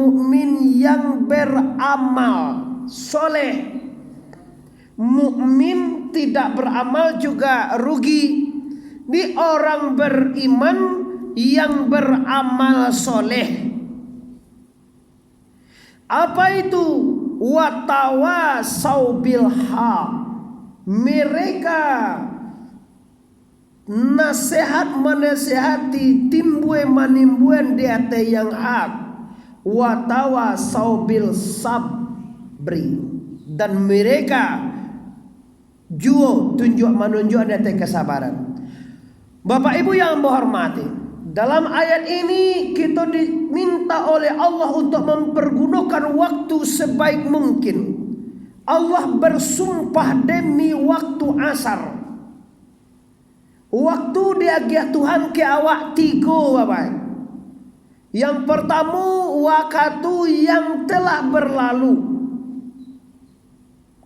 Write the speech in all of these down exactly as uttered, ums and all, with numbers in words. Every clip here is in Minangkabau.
mukmin yang beramal soleh. Mukmin tidak beramal juga rugi. Di orang beriman yang beramal soleh. Apa itu? Watawasau bil haq. Mereka nasihat manasihati, timbue manimbuan di ateh yang hak. Watawasau bil sabri. Dan mereka juo tunjuak manunjuak di ateh kasabaran. Bapak Ibu yang ambo hormati, dalam ayat ini kito diminta oleh Allah untuk mempergunakan waktu sebaik mungkin. Allah bersumpah demi waktu asar. Waktu diagiah Tuhan ka awak tigo, Bapak. Yang pertamo, wakatu yang telah berlalu.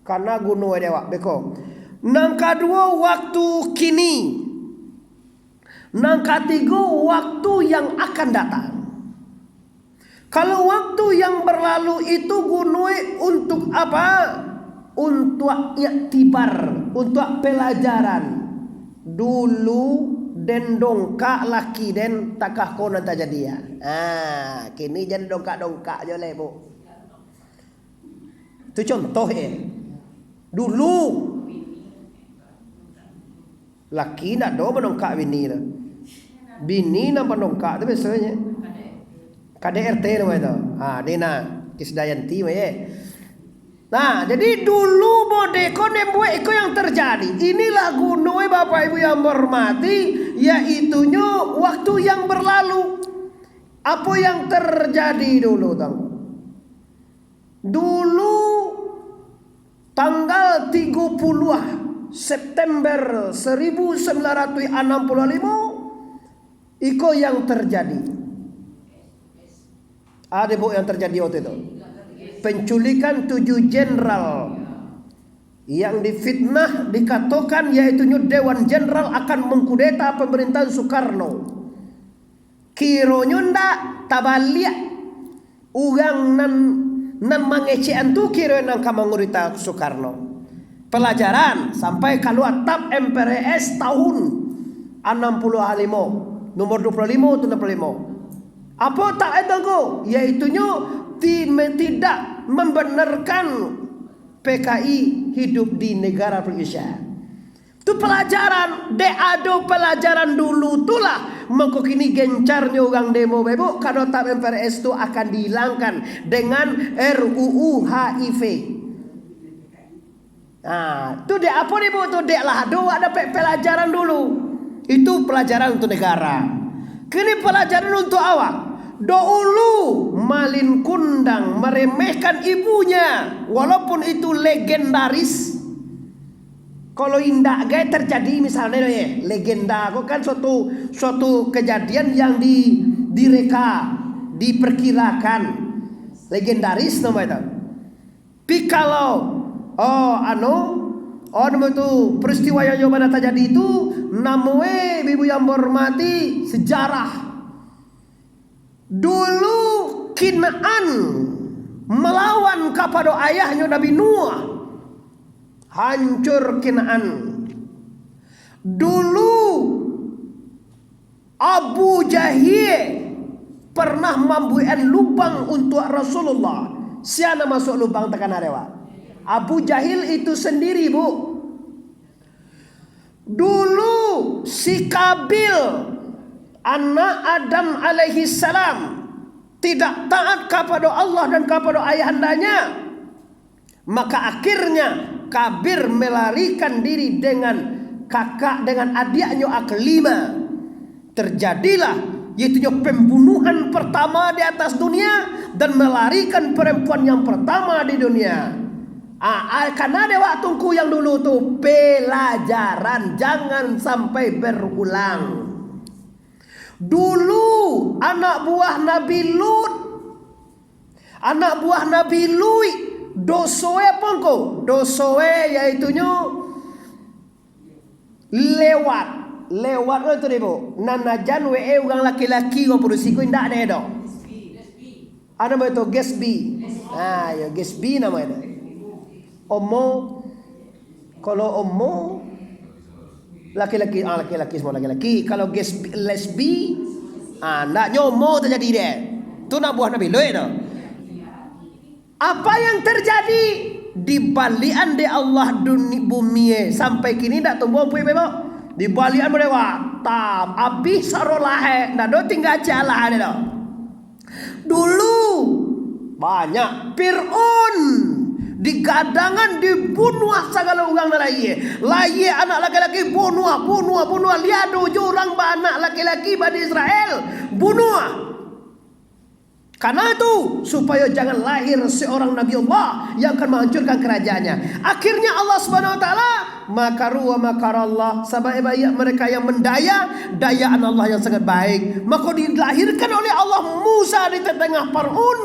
Kana guno dek awak beko. Nan kaduo, waktu kini. Nan katigo, waktu yang akan datang. Kalau waktu yang berlalu itu gunoe untuk apa? Untuak iktibar, untuak pelajaran. Dulu den dongkak laki den, takah ko nan tajadi ya. Ah, kini jan dongkak-dongkak jo lai, Bu. Tu contoh eh. Dulu laki ndak do manongkak bini tu. Bini nan manongkak tu biasonyo. Kadek R T namanya tu. Ha, ni nah, Krisdayanti mah ye. Nah, jadi dulu mode ko nan buek iko yang terjadi. Inilah gunoe Bapak Ibu yang hormati, yaitunyo waktu yang berlalu. Apa yang terjadi dulu, tang? Dulu, tanggal tigo puluah September seribu sembilan ratus anam puluh limo, iko yang terjadi. Ada, Bu, yang terjadi waktu itu? Penculikan tujuh jenderal yang difitnah, dikatokan, yaitunyo Dewan Jenderal akan mengkudeta pemerintahan Soekarno. Kironyo ndak, tabaliak. Urang nan, nan mangecekan tu kiro nan ka mangurita Soekarno. Pelajaran sampai kalua TAP M P R S tahun anam puluah limo, nomor dua puluh limo tu anam puluah limo. Apo TAP itu ko? Yaitunyo ti-, me-, tidak membenarkan P K I hidup di negara Indonesia. Tu pelajaran, dek ado pelajaran dulu tu lah, mangko kini gencarnyo urang demo, Bapak Ibu, karano TAP M P R S tu akan dihilangkan dengan R U U H I V. Nah, tu dek apo, Ibu, tu? Dek lah ado awak dapek pelajaran dulu. Itu pelajaran untuk negara. Kini pelajaran untuk awak. Daulu Malin Kundang meremehkan ibunya, walaupun itu legendaris. Kalau indak gai terjadi, misalnya, eh, legenda ko kan suatu, suatu kejadian yang di-, direka, diperkirakan. Legendaris nama itu. Pi kalau, oh, anu, oh, namo tu, peristiwa yang, yang mana terjadi itu, namoe, Ibu yang hormati, sejarah. Dulu Kinaan melawan kapado ayahnyo Nabi Nuh, hancur Kinaan. Dulu Abu Jahil pernah mambuekan lubang untuak Rasulullah. Sia nan masuak lubang takana dek awak? Abu Jahil itu sendiri, Bu. Dulu si Kabil, anak Adam alaihi salam, tidak taat kapado Allah dan kapado ayahandanya, maka akhirnya Kabil melarikan diri dengan kakak, dengan adiaknyo a kelima. Terjadilah, yaitunyo pembunuhan pertama di atas dunia, dan melarikan perempuan yang pertama di dunia. Ah, ah, karena dek awak tungku yang dulu tu, pelajaran, jangan sampai berulang. Dulu, anak buah Nabi Lut, anak buah Nabi Lut, dosoe apo ko? Dosoe, yaitunyo lewat. Lewat ko itu, Ibu. Nan ajan we urang laki-laki, urang padusi ko indak ado doh. Ado namo itu, Gatsby. Ah, yo, Gatsby namo itu. Omo, kalau omo, laki-laki, ah, laki-laki, semua laki-laki. Kalau Gatsby, lesbi, ah, ndaknyo omo tajadi deh. Tu nak buah nabi luek tu. Apa yang terjadi? Dibalian dek Allah duni-, bumi, eh. Sampai kini ndak tumbuah ampui bebok. Dibalian mulai wah, tam, abih saro lahek, ndak ado tingga ciek lahek deh tu. Dulu, banyak. Fir'aun digadangan, dibunuah sagalo urang nan lahia. Lahia anak laki-laki, bunuah, bunuah, bunuah. Lai ado juo urang baanak laki-laki Bani Israel, bunuah. Karena itu, supayo jangan lahir seorang Nabi Allah yang akan menghancurkan kerajaannya. Akhirnya Allah Subhanahu wa Taala, makaru wa makarallah, sabaik-baik mereka yang mendaya, dayaan Allah yang sangat baik. Maka dilahirkan oleh Allah Musa di tengah Firaun,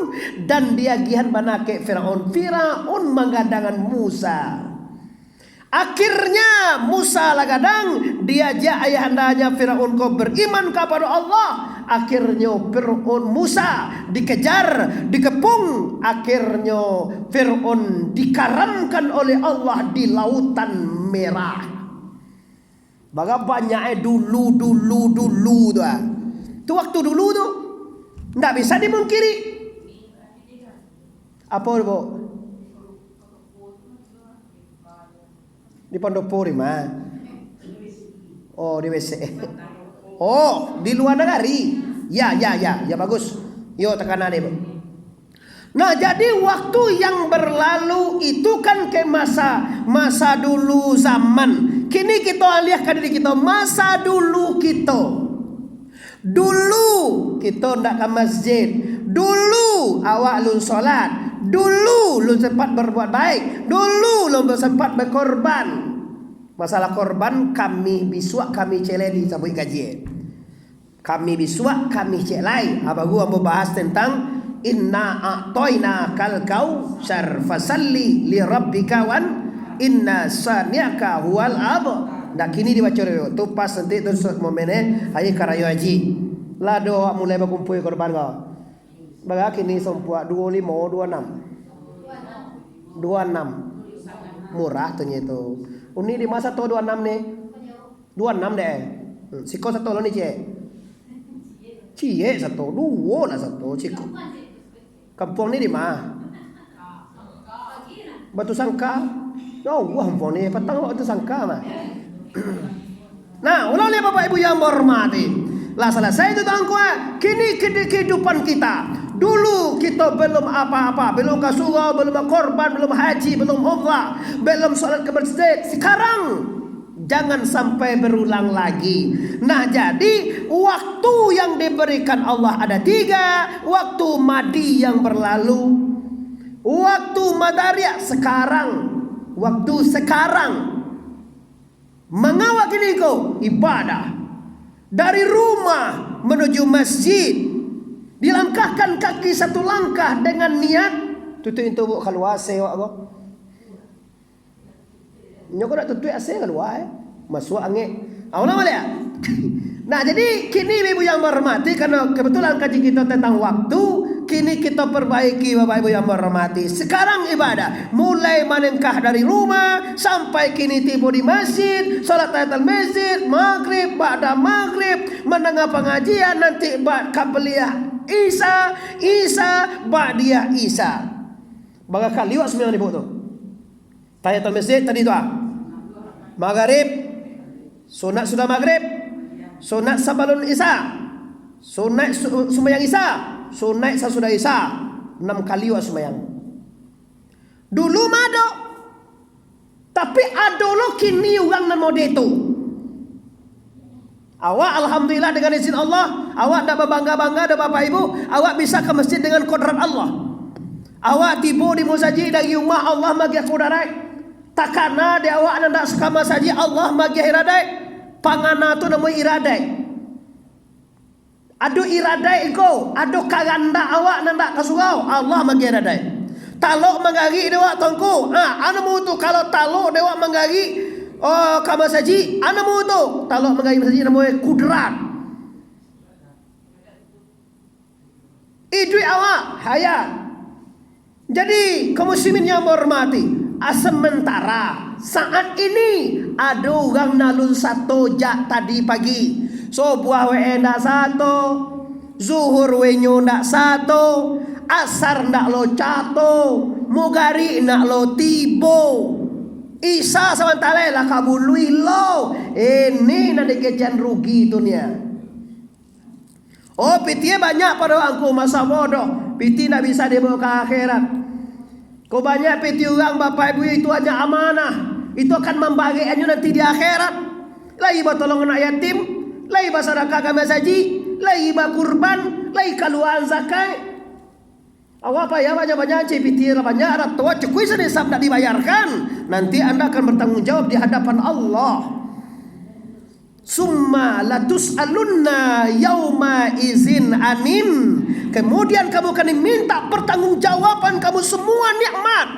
dan diagihan bana kek Firaun. Firaun manggadangan Musa. Akhirnya Musa lah gadang, diajak ayahandanya Firaun ko beriman kapado Allah. Akhirnyo Firaun, Musa dikejar, dikepung. Akhirnyo Firaun dikaramkan oleh Allah di Lautan Merah. Bara banyak, eh, dulu, dulu, dulu tu, ah. Tu waktu dulu tu. Ndak bisa dimungkiri. Apo tu, Bu? Di Pondopo di ma? Oh, di W C. Oh, di luar nagari. Ya, ya, ya, ya, bagus. Yo, takana deh, Bu. Nah, jadi waktu yang berlalu itu kan ke masa, masa dulu zaman. Kini kito aliahkan diri kito, masa dulu kito. Dulu kito ndak ka masjid. Dulu awak lun solat. Dulu lun sempat berbuat baik. Dulu lun sempat berkorban. Masalah korban, kami bisuak, kami celeni sabuik kaji. Kami bisuak, kami cek lai. Abaru ambo bahas tentang inna a'toina kal kautsar, fasalli li rabbika wan inna sani'aka huwal ab. Ndak kini dibaco dulu. Tu pas nanti tu su-, momen, eh, hari ka rayo haji. Lah do awak mulai bakumpul korban ko. Bara kini sompuak, duo limo, duo anam. Duo anam. Murah tu nyo tu. Uni di ma sato duo anam ni? Duo anam deh. Hmm, siko sato lo ni, ciek. Ciek sato, duo lah sato, siko. Kampuang ni di ma? Batu Sangka. Ya Allah, kampuang ni patang Batu Sangka mah. Nah, ulah lihat Bapak Ibu yang berhormati. Lah salasai tu tangkuak. Kini kedi-, kehidupan kita. Dulu kita belum apa-apa, belum ka surau, belum korban, belum haji, belum umrah, belum salat ke masjid. Sekarang jangan sampai berulang lagi. Nah, jadi waktu yang diberikan Allah ada tiga. Waktu madi yang berlalu, waktu madariak sekarang, waktu sekarang. Manga kini ko ibadah. Dari rumah menuju masjid, dilangkahkan kaki satu langkah dengan niat, tutuik pintu, Bu, kalua ase awak ko. Nyo ko nak tutuik ase kalua, eh. Masuak angek. Ah, ulang baliak, ah. Nah, jadi kini, Ibu yang berhormati, karena kebetulan kaji kita tentang waktu, kini kita perbaiki, Bapak Ibu yang berhormati. Sekarang ibadah, mulai manengkah dari rumah, sampai kini tibo di masjid, salat tahiyatul masjid, maghrib, ba'da maghrib, mandanga pangajian, nanti ba-, qabliyah Isya, Isya, ba'diyah Isya. Bara kali awak sumbayang di buk tu? Tahiyatul masjid tadi tu, ah. Maghrib, sunat sudah maghrib, sunat sabalun Isya, sunat su-, sumbayang Isya, sunat sasudah Isya, anam kali awak sumbayang. Dulu mah ado, tapi ado lo kini urang nan mode tu. Awak, alhamdulillah, dengan izin Allah, awak ndak babangga-bangga doh, Bapak Ibu, awak bisa ka masjid dengan kodrat Allah. Awak tibo di musajik dari rumah, Allah magiah kodrat. Takana di awak nan ndak ka masajik, Allah magiah iradaik. Pangana tu namo iradaik. Ado iradaik ko, ado karandak awak nan ndak ka surau, Allah magiah iradaik. Talok manggarik di awak tu ko, ha, a namo tu, kalau talok di awak manggarik, oh, ka masajik, a namo tu, talok manggarik masajik namonyo kudrat. Iduik awak, hayat. Jadi, kaum muslimin yang bahormati, a, sementara saat ini ado urang nan alun sato jak tadi pagi. Subuah we ndak sato, Zuhur we nyo ndak sato, Asar ndak lo cato, Mugarik ndak lo tibo, Isa sabanta lai lah ka buluih lo. Ini nan dikecekan rugi tu nian. Oh, pitinyo banyak pado angku, masa bodoh, pitih ndak bisa dibawa ka akhirat. Kok banyak pitih urang, Bapak Ibu, itu hanyo amanah. Itu akan mambarek-annyo nanti di akhirat. Lai batolong anak yatim, lai basadakah ka masajik, lai bakurban, lai kaluaan zakat. Awak payah banyak-banyak, cek pitih lah banyak, arato cukui sanisab ndak dibayarkan. Nanti anda akan bertanggung jawab di hadapan Allah. Summa latus'alunna yauma izin anin. Kemudian kamu akan diminta pertanggungjawaban kamu semua nikmat.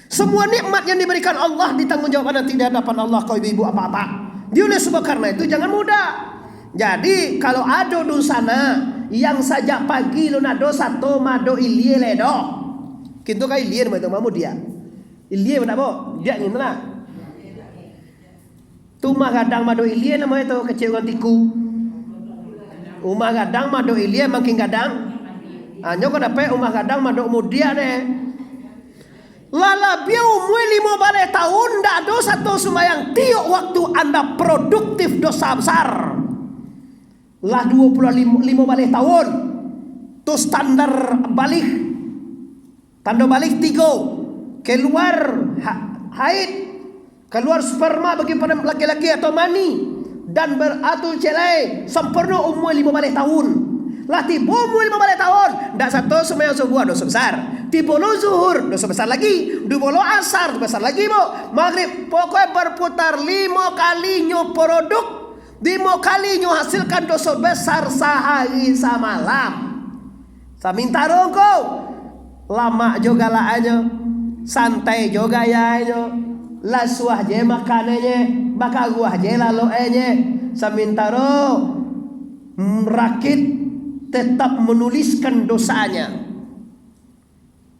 Semua nikmat yang diberikan Allah ditanggungjawabkan nanti di hadapan Allah, kau ibu-ibu, apak-apak. Jadi oleh sebab karena itu, jangan mudah. Jadi, kalau ado dunsanak yang sajak pagi lo nado sato mado ilie lai doh. Kintu ka ilie namo itu, mamudiak. Ilie ndak bo? Diak ngin lah. Tu umah gadang mado ilie namo itu, kecek urang tiku. Umah gadang mado ilie makin gadang. Hanyo kau dapek umah gadang mado mudiak deh. Lah labiah umua limo baleh taun, ndak ado sato sumbayang. Tiok waktu anda produktif dosa besar. Lah duo puluah limo, limo baleh taun. Tu standar balih. Tando balih tigo. Keluar ha-, haid. Kaluar sperma bagi pada laki-laki atau mani, dan ber-, atau celai samporno umua limo baleh taun. Lah tibo umua limo baleh taun, ndak sato sumbayang subuah, doso besar. Tibo lo zuhur, doso besar lagi. Tibo lo asar, doso besar lagi, bo. Magrib, pokoknyo berputar limo kali nyo produk, limo kali nyo hasilkan doso besar sahari samalam. Samintaro ko, lamak jo galaknyo, santai jo gayanyo, lasuah je makanannyo, bakaruah je laloknyo, samintaro, mm, rakit tetap menuliskan dosanya.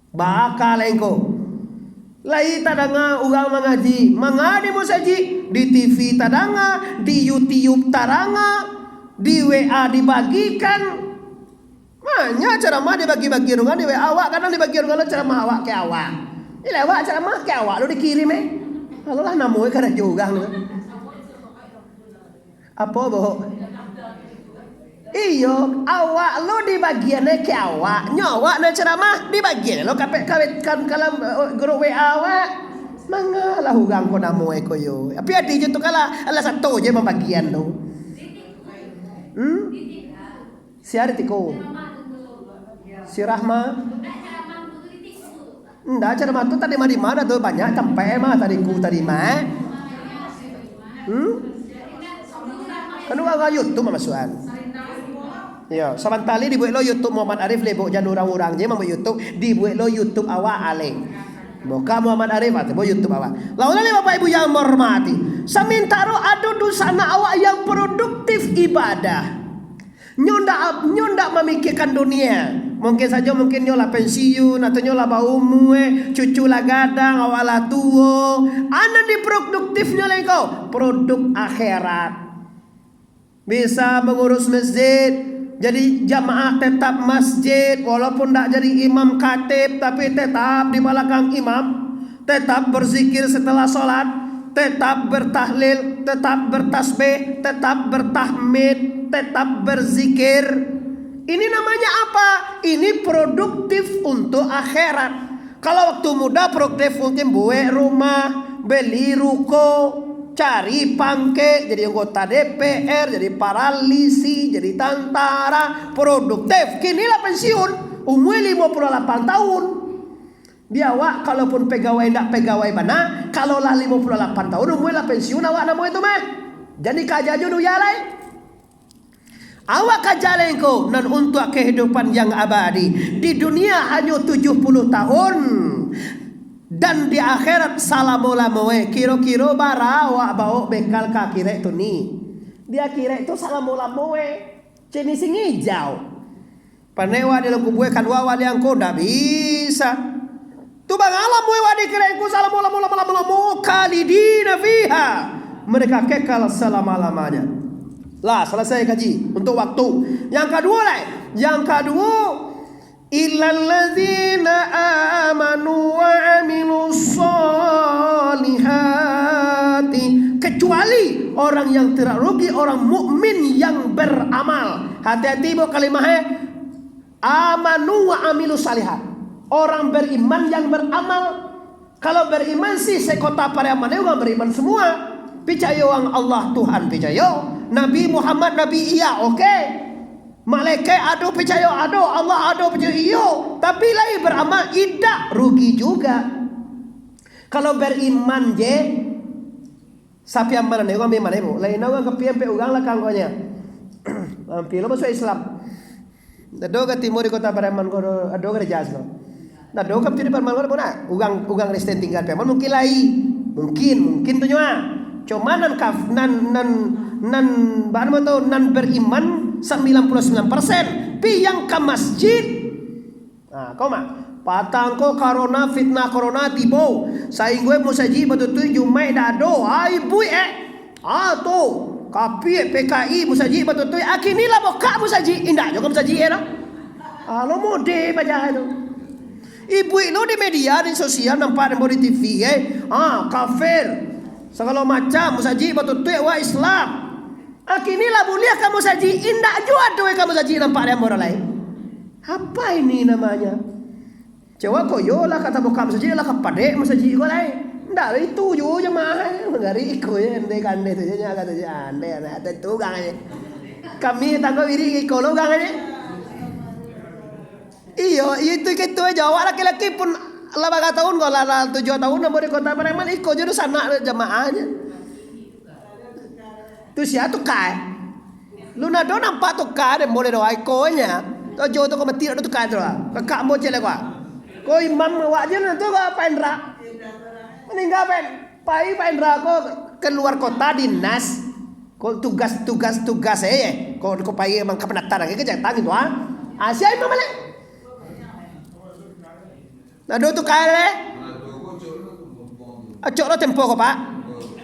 Baka lai ko. Lai tadanga urang mangaji, manga di musajik, di T V tadanga, di YouTube tadanga, di W A dibagikan. Banyak ceramah dibagi-bagi urang di W A, awak kadang dibagi urang ceramah awak ke awak. Jadi awak ceramah ke awak lo dikirim, eh. Kalau lah namo karajo urang tu. Apo, Bo? Iyo, awak lo dibagian ke awak. Nyo awak nan ceramah, dibagian lo kapek kawetkan kalam, eh, grup W A awak. Mangalah urang ko namo eko yo. Tapi adi je tu kalah, alah sato je mambagian tu. Hmm? Si ari tiko. Si Rahma. Ndak, ceramah tu tadi mah di mana tu? Banyak tampek mah tadi ku tadi mah. Hmm? Kan urang YouTube mah masukan. Yo, sabanta lai dibuek lo YouTube Muhammad Arif, lebok jan urang-urang je mambuek YouTube, dibuek lo YouTube awak alai. Buka Muhammad Arif, ah, tibo YouTube awak. Lawan lai Bapak Ibu yang menghormati. Samintaro ado dunsanak awak yang produktif ibadah. Nyo ndak, nyo ndak mamikirkan dunia. Mungkin sajo, mungkin nyo lah pensiun, atau nyo lah baumua, eh, cucu lah gadang, awak lah tuo. A nan diproduktifnyo lai ko, produk akhirat. Bisa mangurus masjid, jadi jamaah tetap masjid, walaupun ndak jadi imam khatib, tapi tetap di balakang imam. Tetap berzikir setelah sholat, tetap bertahlil, tetap bertasbih, tetap bertahmid, tetap berzikir. Ini namanya apa? Ini produktif untuk akhirat. Kalau waktu muda produktif mungkin buek rumah, beli ruko, cari pangkek, jadi anggota D P R, jadi paralisi, jadi tantara, produktif. Kini lah pensiun, umua limo puluah lapan tahun. Di awak, kalaupun pegawai ndak pegawai bana, kalau lah limo puluah lapan tahun umua lah pensiun awak namo itu mah. Jadi kaja jo dunia lai. Awak kaja lai ko nan untuak kehidupan yang abadi. Di dunia hanyo tujuh puluh tahun. Dan di akhirat salamo-lamo e. Kiro-kiro bara awak baok bekal ka akhirat tu ni. Di akhirat tu salamo-lamo e. Cini singijau. Panek wak di dalam kubua, kalua wak di angko, ndak bisa. Tu bangalam wak di kerengku salamo-lamo, lamo-lamo, lamo, khalidina fiha. Mereka kekal selama-lamanya. Lah, selesai kaji untuk waktu. Yang kaduo lai. Yang kaduo, illalladzina amanu wa amilus solihati. Kecuali orang yang tidak rugi, orang mukmin yang beramal. Hati-hati, bu, kalimah, eh. Amanu wa amilu salihat. Orang beriman yang beramal. Kalau beriman sih, sekota Pariaman ni urang beriman semua. Picayo wang Allah Tuhan, picayo. Nabi Muhammad, Nabi, iya, oke. Malaikat ado, picayo ado. Allah ado, picayo, iyo. Tapi lai beramal, indak, rugi juga. Kalau beriman je, sapiaman ni, urang beriman, ibu. Lain urang kapian pe urang lah kangkonyo. Ampia lo masuak Islam. Ado ka timbo di Kota Pariaman ko, ado ka di Jas ko. Ado ka di Pariaman ko, ado nak? Urang, urang Kristen tingga Pariaman mungkin lai. Mungkin, mungkin tu nyo ah. Cuma nan kaf-, nan, nan, nan, baa namo tu, nan beriman sambilan puluah sambilan persen. Pi yang ka masjid. Nah, ko mah. Patang ko corona, fitnah corona tibo. Sainggo musajik batutuik Jumaik dak ado. Ai, buik eh. Ah, tu, kapiak P K I musajik batutuik, akini lah bukak musajik, indak juo ka musajik, eh, dah. Ah, lo mode paja tu. Ibu lo di media, di sosial, nampak demo di T V, eh. Ah, kafir. Sagalo macam, musajik batutuik, wak Islam. Akini lah buliah ka musajik, indak juo ado ka musajik nampak demo urang lain. Apa ini namanya? Coba ko yo lah ka tabukak masajik, lah ka padek masajik ko lai. Ndak itu juo jamaah, mangari iko je, ande ka ande tu je, nya kato je, ande, ande, ande tu urang je. Kami tanggo diri iko lo urang je. Iyo, itu kito je, awak laki-laki pun lah bara tahun ko, lah, lah tujuah tahun ambo di Kota Pariaman, iko je dunsanak jamaah je. Tu sia tuka, eh? Lu nado nampak tuka deh, boleh doh, ikonyo. Tojo tu ko mati, nado tuka tu lah. Kakak ambo celek ko. Ko imam awak je tu ko, Pak Indra. Maningga, Pak. Pai Pak Indra ko keluar kota dinas. Ko tugas, tugas, tugas, eh. Ko, ko pai emang ka Penatang, ke jatang itu, ah. Ah, sia imam balik. Nado tuka, eh? Acok lo tempo ko, Pak.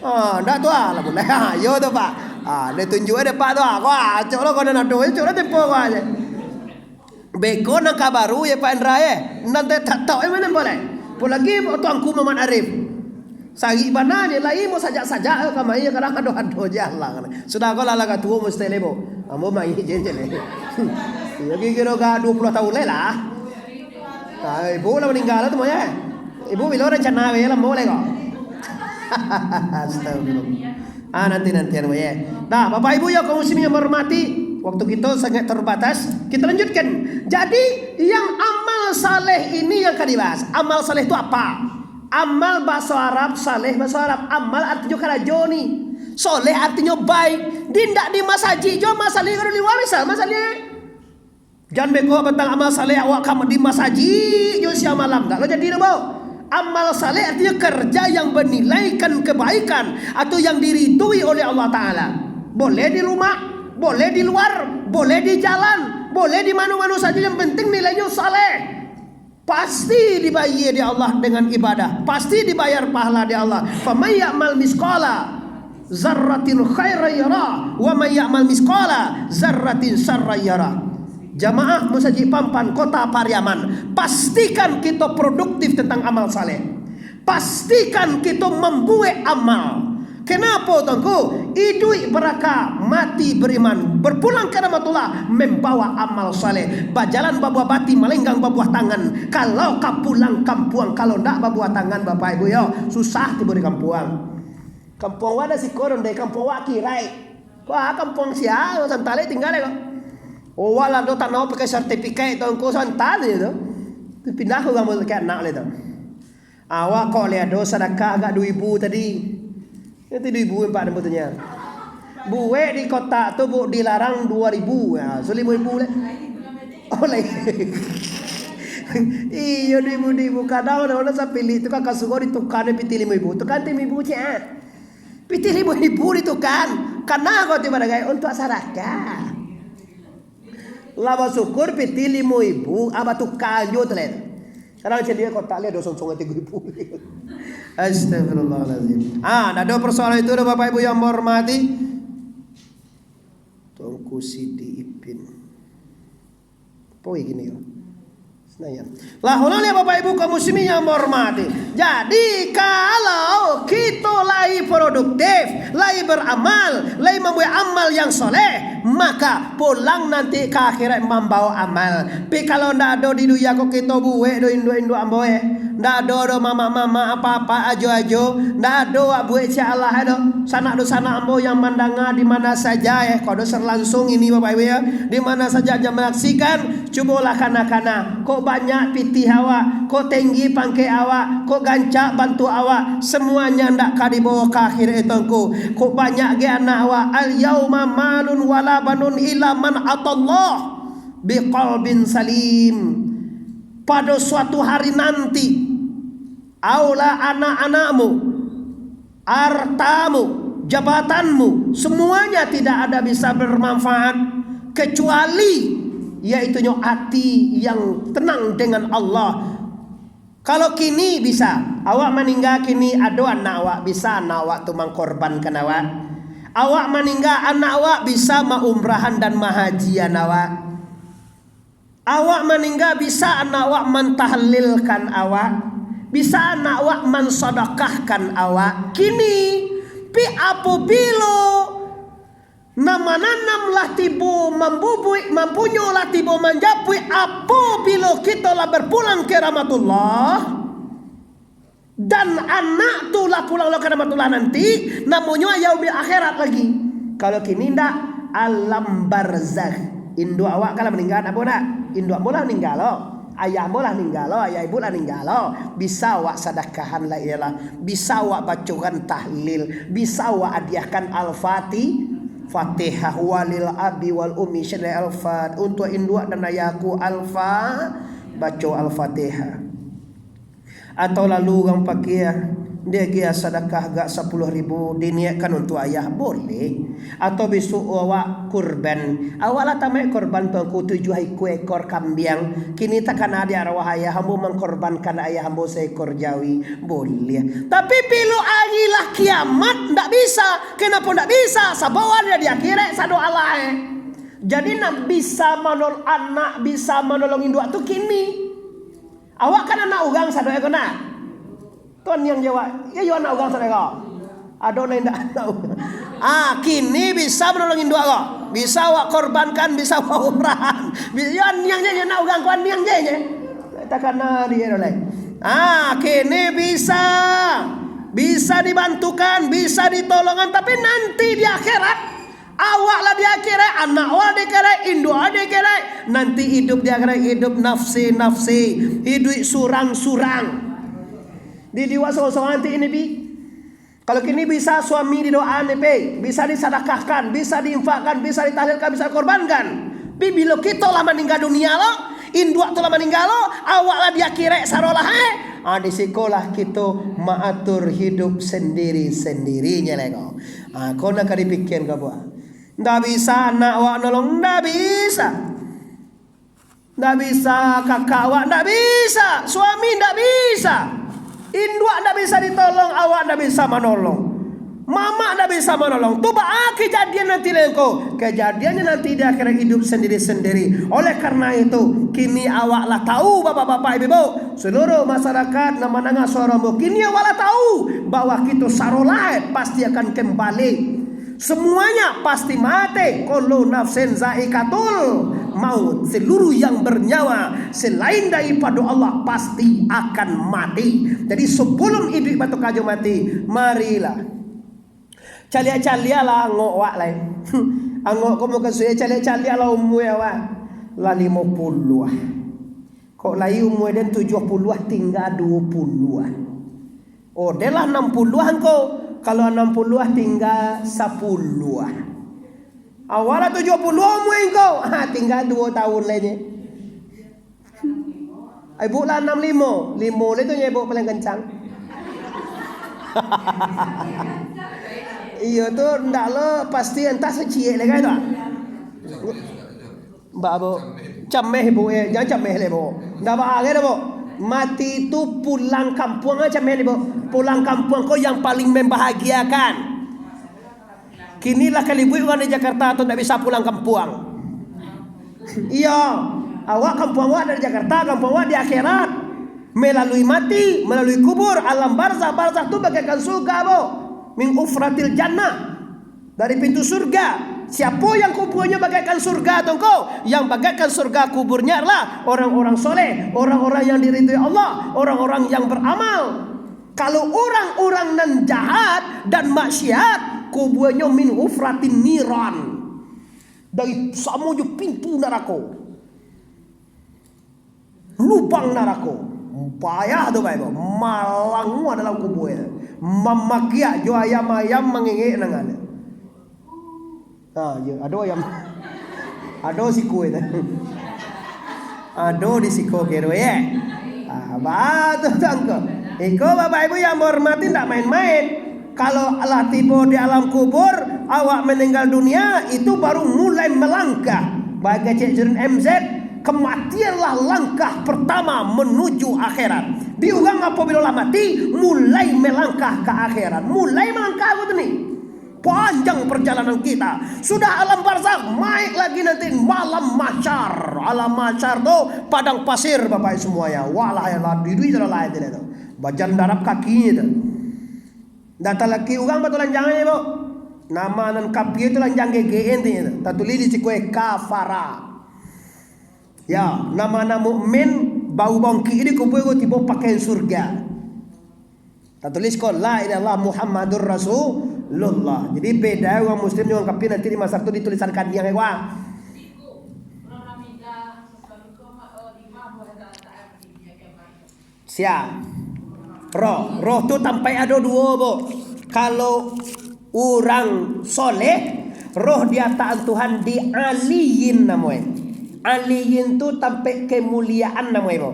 Ah, ndak tu ah, lah buliah. Ha, yo tu, Pak. Ah, dia tunjuk deh, Pak, tu ah. Ko ah, acok lo ko nan ado, acok lo tempo ko aja. Beko nan ka baru ye, Pak Indra ye. Nan tak tak tahu eh, mana boleh. Apalagi tuanku Muhammad Arif. Sari bana je, lai mau sajak-sajak ka mai, kadang ado-ado je lah. Sudah ko lah, lah ka tuo mesti lebo. Ambo mai je je le. Yo kiro ka dua puluh tahun le lah. Ah, ibu lah maningga lah tu, Mak, ya. Ibu bilo rencana we lah, mau lai ko. Astagfirullah. Ah, nanti, nanti, anu, ya. Nah, Bapak Ibu yang kaum muslimin yang hormati, waktu kita sangat terbatas, kita lanjutkan. Jadi, yang amal saleh ini yang ka dibahas. Amal saleh itu apa? Amal baso Arab, saleh baso Arab. Amal artinyo karajo ni. Soleh artinyo baik. Di, ndak di masajik jo, amal saleh kalau di lua misal, amal saleh. Jan beko batang amal saleh awak ka di masajik jo siang malam, ndak lo jadi doh, Bau. Amal saleh artinyo kerja yang menilaikan kebaikan atau yang diridui oleh Allah Ta'ala. Boleh di rumah, boleh di luar, boleh di jalan, boleh di mano-mano sajo, yang penting nilainyo saleh. Pasti dibayie dek Allah dengan ibadah, pasti dibayar pahala dek Allah. Faman ya'mal misqala zarratin khairan yarah, wa man ya'mal misqala zarratin syarran yarah. Jamaah Masjid Pampan Kota Pariaman, pastikan kito produktif tentang amal saleh. Pastikan kito mambuek amal. Kenapo, Tuanku? Iduik baraka, mati beriman, berpulang ka rahmatullah, membawa amal saleh, bajalan babuah bati, malenggang babuah tangan. Kalau ka pulang kampuang, kalau ndak babuah tangan, Bapak Ibu yo, susah tibo di kampuang. Kampuang wak ado siko, ronde kampuang wak kirai. Wah, kampuang sia, santa lai tingga lai ko. Oh, wak lah do tanah pakai sertifikat, Tuanku, santa lai tu. Tu pindah ka urang pakai anak lai tu. Awak kok lai ado sadakah agak duo ribu tadi. Nanti duo ribu empat ribu tu nya. Buek di kotak tu, Bu, dilarang duo ribu. Ya, so limo ribu lai. Oh, lai. Iyo, duo ribu, duo ribu. Kadang urang-urang sapilih tu kan ka suruah ditukan pitih limo ribu. Tukan ti limo ribu ciek. Pitih limo ribu ditukan. Kana ko ti baragai untuak sadakah. Lah basyukur pitih limo ribu, ah, batuka jo tu lai. Kadang caliak kotak lai, ado sonsong tigo ribu. Astagfirullahalazim. Ah, ndak ado persoalan itu doh, Bapak Ibu yang ambo hormati. Tuanku Sidi Ipin. Poi gini yo. Senayan. Lah, ulang lihat Bapak Ibu kaum muslimin yang ambo hormati. Jadi, kalau kito lai produktif, lai beramal, lai mambuek amal yang soleh, maka pulang nanti ka akhirat mambawa amal. Tapi kalau ndak ado di dunia ko kito buek doh induak-induak ambo eh. Ndak ado doh mamak-mamak, apak-apak, ajo-ajo. Ndak ado wak buek cak alah doh. Sanak doh sanak ambo yang mandanga di mana saja eh. Ko doh langsung ini Bapak Ibu ya. Di mana saja yang menyaksikan, cubolah kana-kana. Kok banyak pitih awak, kok tinggi pangkek awak, kok gancak bantuak awak, semuanya ndak ka dibawa ka akhirat itu engku. Kok banyak ge anak awak, al yauma malun wala banun illa man atallah biqalbin salim. Pada suatu hari nanti, aulah anak-anakmu, hartamu, jabatanmu, semuanya tidak ada bisa bermanfaat kecuali yaitunyo ati yang tenang dengan Allah. Kalau kini bisa, awak maningga kini ado anak awak, bisa anak awak tu mangkorbankan awak. Awak maningga, anak awak bisa maumrahan dan mahajian awak. Awak maningga, bisa anak awak mantahlilkan awak, bisa anak awak mansadakahkan awak. Kini, pi apobilo nan mananam lah tibo mambubuik, mampunyo lah tibo manjapuik, apobilo kito lah berpulang ke rahmatullah, dan anak tu lah pulang lo ka rahmatullah nanti, namonyo yaumil akhirat lagi. Kalau kini ndak, alam barzakh. Induak awak kan lah maningga, apo ndak? Induak ambo lah maningga lo. Ayah ambo lah maningga lo, ayah ibu lah maningga lo. Bisa awak sadakahan la ilaha illallah, bisa awak bacokan tahlil, bisa awak hadiahkan Al-Fatih-, Fatihah, walil abi wal ummi syadai Al-Fat-, untuk induak dan ayahku Al-Fa-, baco Al-Fatihah. Atau lalu urang pakia, dia agiah sadakah agak sapuluah ribu, diniatkan untuk ayah, boleh. Atau bisuak awak kurban, awak lah tamaik kurban tuanku tujuah ikua ekor kambiang, kini takana di arwah ayah ambo mangkorbankan ayah ambo saekor jawi, boleh. Tapi bilo ari lah kiamat, ndak bisa. Kenapo ndak bisa? Sabab lah di akhirat sado alah eh. Jadi nak bisa manolong anak, bisa manolong induak tu kini. Awak kan anak urang sadonyo ko nah. Tuan yang jawab, iyo, iyo anak urang sadonyo ko. Ado nan indak anak urang. Ah, kini bisa manolong induak ko. Bisa awak korbankan, bisa awak umrahan. Bi-, iyo niang je, iyo anak urang ko niang je, je. Takana dia tu lai. Ah, kini bisa. Bisa dibantukan, bisa ditolongan, tapi nanti di akhirat Awak lah di akhirat, anak awak di akhirat, induak awak di akhirat. Nanti hidup di akhirat, hidup nafsi-nafsi, hidup surang-surang. Di, di awak surang-surang nanti ini, Pi. Kalau kini bisa suami didoaan, Pi, bisa disadakahkan, bisa diinfakkan, bisa ditahlilkan, bisa dikorbankan. Pi, bilo kito lah maningga dunia lo, induak tu lah maningga lo, awak lah di akhirat sarolah, eh. Ah, di sikolah kito maatur hidup sendiri-sendiri nyo lai ko. Ah, ko nan ka dipikian ka buah. Ndak bisa anak awak nolong, ndak bisa. Ndak bisa kakak awak, ndak bisa. Suami ndak bisa. Induak ndak bisa ditolong, awak ndak bisa manolong. Mamak ndak bisa manolong. Tu baa kejadian nanti lai ko. Kejadiannyo nanti di akhirat hidup sendiri-sendiri. Oleh karena itu, kini awak lah tahu, bapak-bapak, ibu-ibu, seluruh masyarakat nan mandanga suaro ambo, kini awak lah tahu bahwa kito sarolah pasti akan kembali. Semuanya pasti mati. Kullu nafsin zaikatul maut. Seluruh yang bernyawa selain daripado Allah pasti akan mati. Jadi, sebelum iduik batuka jo mati, marilah. Caliak-caliaklah angok awak lai. Angok ko mukasuiknyo caliak-caliaklah umua awak. Lah limo puluah. Kok lai umua den tujuah puluah, tingga duo puluah. Oh, den lah anam puluah angko. Kalau anam puluah tingga sapuluah. Awak lah tujuah puluah umua angko. Ha, tingga duo tahun lai nyo. Ibu lah anam limo. Limo lai tu nyo ibu paling kencang. Iyo tu ndak lo pasti entah saciek lai kan tu. Ba, bo. Cameh, bo, eh. Jangan cameh le, bo. Ndak ba-, agai dah, bo. Mati tu pulang kampuang aja, men, bo. Pulang kampuang ko yang paling membahagiakan. Kini lah kalibuik urang di Jakarta tu ndak bisa pulang kampuang. Iyo, awak kampuang awak dari Jakarta, kampuang awak di akhirat. Melalui mati, melalui kubur, alam barzah, barzah tu bagaikan surga, bo. Min ufratil jannah. Dari pintu surga. Siapo yang kubuanyo bagaikan surga tu ko? Yang bagaikan surga kuburnyo adalah orang-orang soleh, orang-orang yang diridhoi Allah, orang-orang yang beramal. Kalau orang-orang nan jahat dan maksiat, kubuanyo min hufratin niran. Dari samo jo pintu narako. Lubang narako. Payah tu bae, bo. Malanguah dalam kubua. Mamakiak jo ayam-ayam mangengek nan ado. Ha, yo, ado ayam. Ado siko itu. Ado di siko kiro, ye. Ah, batua tu angko. Iko Bapak Ibu yang menghormati, ndak main-main. Kalau lah tibo di alam kubur, awak meninggal dunia, itu baru mulai melangkah. Bagi kecek Jurun M Z, kematianlah langkah pertama menuju akhirat. Di urang apabila lah mati, mulai melangkah ke akhirat. Mulai melangkah ko tu ni. Panjang perjalanan kita. Sudah alam barzakh, naik lagi nanti malam mahsyar. Alam mahsyar tu padang pasir, Bapak semuanya. Walah, ya lah, diri jalan lain tu. Bajalan darap kaki tu. Ndak talaki urang batu lanjang aja, bo. Nama nan kapia tu lanjang gege intinyo tu. Tatulih di siko kafara. Ya, nama-nama mukmin baru bangkik di kubur ko tibo pakaian surga. Tatulih ko, "La ilaha illallah Muhammadur Rasulullah." Jadi beda urang muslim jo urang kapia nanti di mahsyar tu ditulisan kaniang, wah. Siap. Roh, roh tu tampaik ado duo, bo. Kalau urang soleh, roh diatakan Tuhan di aliyin namoe. Aliyin tu tampaik kemuliaan namoe, bo.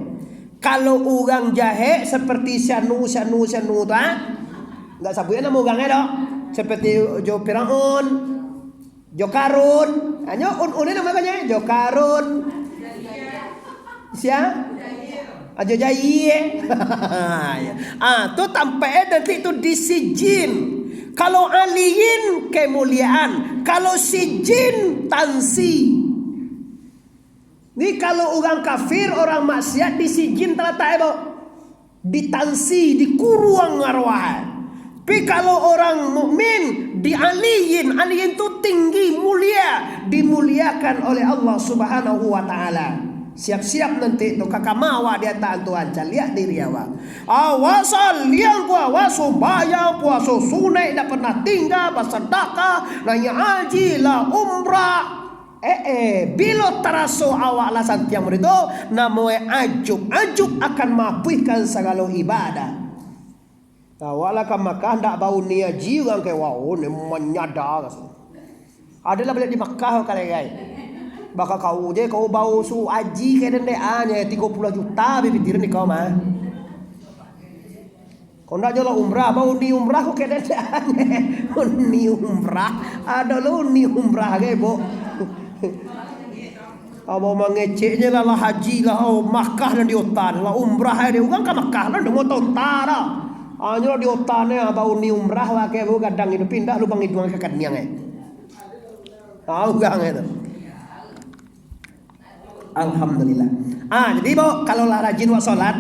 Kalau urang jahek seperti si anu, si anu, si anu tu, ah, ndak sabuik namo urang e doh. Seperti jo Firaun, jo Karun. Hanyo un-un ni namo e, jo Karun. Sia? Ah, jo Jair. Ah, tu tampaik e nanti tu di Sijin. Kalau aliyin kemuliaan, kalau Sijin tansi. Ni kalau urang kafir, urang maksiat di Sijin talatak e, bo. Ditansi, dikuruang arwah e. Tapi kalau urang mukmin, di aliyin, aliyin tu tinggi, mulia, dimuliakan oleh Allah Subhanahu wa Ta'ala. Siap-siap nanti tu, ka kama awak diatakan Tuhan, caliak diri awak. Awak saliang ko, awak sumbayang, puaso sunaik, ndak pernah tingga, basadakah, naiak haji lah, umrah. Eh, eh, bilo taraso awak lah santiang model tu, namo e ajuik-ajuik akan maapuihkan sagalo ibadah. Awak lah ka Makkah ndak bauni haji, urang kewak, oh, ni manyada raso. Ado lah baliak di Makkah ka legai. Baka kau je, kau bau su haji ka den dek, ah, nyo tigo puluah juta bi pikiran di kau mah. Kau ndak jo lah umrah, bau ni umrah ko kena. Ni umrah, ado lo ni umrah ge, bo. Abang mangeceknyo lah, lah haji lah, oh, Makkah nan di otak, lah umrah ai deh. Urang ka Makkah lah, ndak mau tahu otak dah. Hanyo di otak ni, bau ni umrah lah ke, bo, gadang itu pindah lubang hidung ka kaniang ai. Ah, urang itu. Alhamdulillah. Ah, jadi, bo, kalau lah rajin wak salat,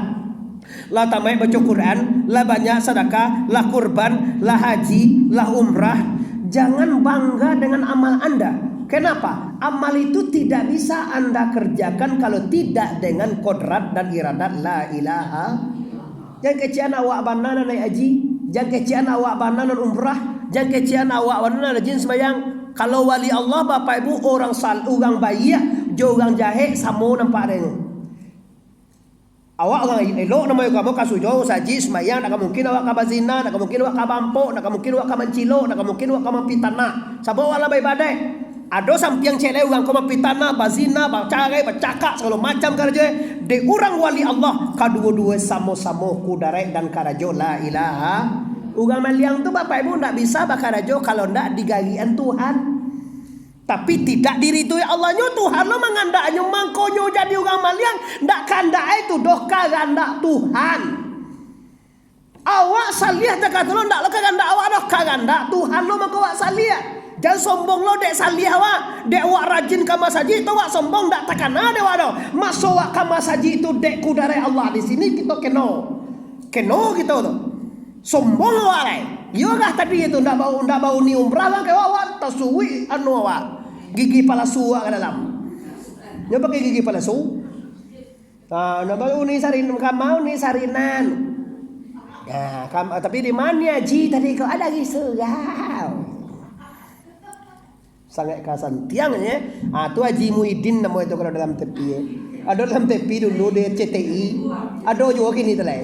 lah tamaik baco Quran, lah banyak sadakah, lah kurban, lah haji, lah umrah, jangan bangga dengan amal anda. Kenapa? Amal itu tidak bisa anda kerjakan kalau tidak dengan kodrat dan iradat la ilaha. Jan kecekan awak bana nan naiak haji, jan kecekan awak bana nan umrah, jan kecekan awak bana nan rajin sumbayang. Kalau wali Allah, Bapak Ibu, urang sal-, urang baiak jo urang jahek samo nampak denyo. Awak urang elok namo agamo, ka sujo, sajik, sumbayang, ndak ka mungkin awak ka bazina, ndak ka mungkin awak ka barampok, ndak ka mungkin awak ka mancilok, ndak ka mungkin awak ka mampitanah. Sabab awak lah baibadaik. Ado sampiang ciek lai urang ko mampitanah, bazina, bacarai, bacakak, sagalo macam karajo e. Dek urang wali Allah, kaduo-duo samo-samo kudarek dan karajo la ilaha. Urang maliang tu, Bapak Ibu, ndak bisa bakarajo kalau ndak digarikan Tuhan. Tapi tidak diridoi Allah nyo, Tuhan lo mangandak nyo, mangkonyo jadi urang maliang, ndak kandak ai tu doh, karandak Tuhan. Awak saliah takah tu lo, ndak lo karandak awak doh, karandak Tuhan lo mangko awak saliah. Jan sombong lo dek saliah awak, dek awak rajin ka masajik tu awak sombong, ndak takana dek awak doh. Maso awak ka masajik tu dek kudarai Allah, di sini kito keno. Keno kito tu. Sombong awak lai. Iyo kah tadi tu ndak bau, ndak bauni umrah lah ka awak, awak tasuik anu awak. Gigi palasu awak ka dalam. Nyo pakai gigi palasu. Ah, ndak bauni sarin-, kamau ni sarinan. Nah, kam-, tapi di mano Haji tadi kok ada di surau? Sangaik ka santiang, ye. Ah, tu Haji Muhyiddin namo itu kalau dalam tepi, ye. Ado dalam tepi dulu di C T I. Ado juo kini tu lai.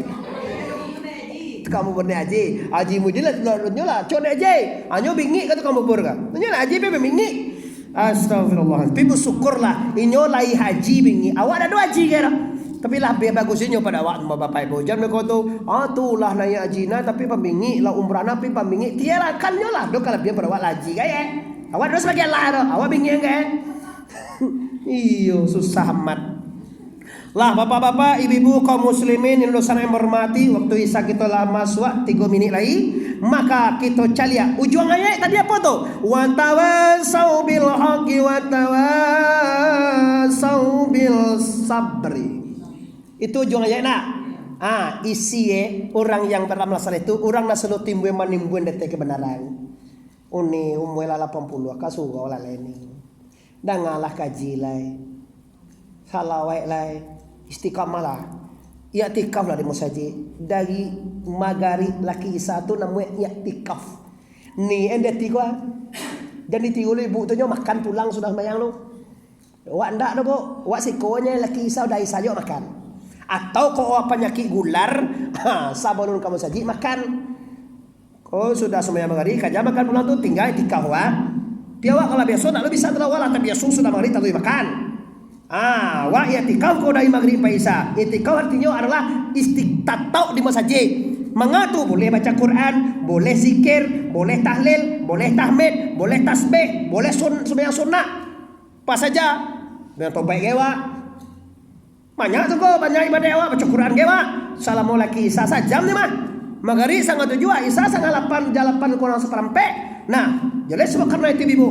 Tukang bubur ni Haji. Haji Muhyiddin lah, lah, nyo lah. Cok dek Haji. Ah, nyo bingik ka tukang bubur ka. Nyo lah Haji pe bingik. Astagfirullah. Tapi bersyukurlah. Inyo lai haji bingik. Awak dak ado haji ka dah. Tapi lah, biar bagus inyo pado awak, bapak ibu. Jan mereka tu, ah, tu lah naiak haji nah, tapi pambingik lah umrah nah, tapi pambingik tiarakan nyo lah. Doh kalabihan pado awak lah haji ka, ye. Awak doh sebagai Allah doh, awak bingik ka, ye. Iyo, susah amat. Lah, bapak-bapak, ibu-ibu, kaum muslimin yang dosa yang hormati, waktu Isya kita lah masuk tiga minit lagi, maka kita caliak ujuang ayat tadi apa tu? Watawasau bil haqqi watawasau bil sabri. Itu ujuang ayat nak. Ah, isi eh, orang yang beramal saleh tu, orang nak selalu timbul manimbul dari kebenaran. Uni umua lah lapan puluah ka surau lah lai ni. Dangalah kaji lai. Salawat lai. Istiqamah lah. Iktikaf lah di masajik. Dari magarib lah ka Isya tu namonyo iktikaf. Ni en dia tigo ah. Jan ditiru lo ibu tu nyo makan pulang sudah sumbayang tu. Awak ndak doh, Bu. Awak siko nyo lah ka Isya, udah Isya jo makan. Atau kok awak panyakik gular, ha, sabalun ka masajik makan. Ko sudah sumbayang magarib, kaja makan pulang tu, tingga iktikaf awak. Tapi awak kalau biaso, ndak lo bisa tarawih lah, tabiaso sudah magarib, tarawih makan. Ah, awak iktikaf ko dari magarib sampai Isya. Iktikaf artinyo adalah isti-, tatap di masajik. Manga tu, boleh baca Quran, boleh zikir, boleh tahlil, boleh tahmid, boleh tasbih, boleh sun-, sumbayang sunnah. Pas saja, dengan tobaik ge awak. Banyak tu ko, banyak ibadah awak, baca Quran ge awak. Salamo lah ka Isya sajam ni mah. Magarib sangah tujuah, Isya sangah lapan, jam lapan kurang saparampek. Nah, jadi sebab karena itu, Ibu,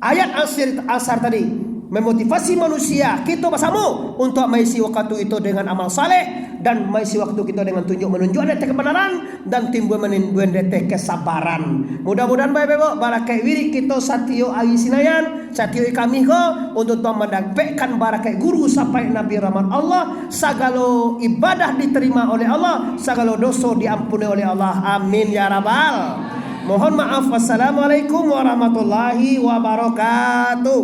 ayat asir, asar tadi memotivasi manusia, kita bersama untuk mengisi waktu itu dengan amal saleh dan mengisi waktu kita dengan tunjuk menunjuk ada kebenaran dan timbul manimbul dari kesabaran. Mudah-mudahan, Bapak Ibu, barakat wirid kita satiok hari Sinayan, satiok hari Kamih ko, untuk Tuhan mendapatkan barakat guru sampai Nabi rahmat Allah, sagalo ibadah diterima oleh Allah, sagalo doso diampuni oleh Allah. Amin ya rabbal. Mohon maaf. Wassalamualaikum warahmatullahi wabarakatuh.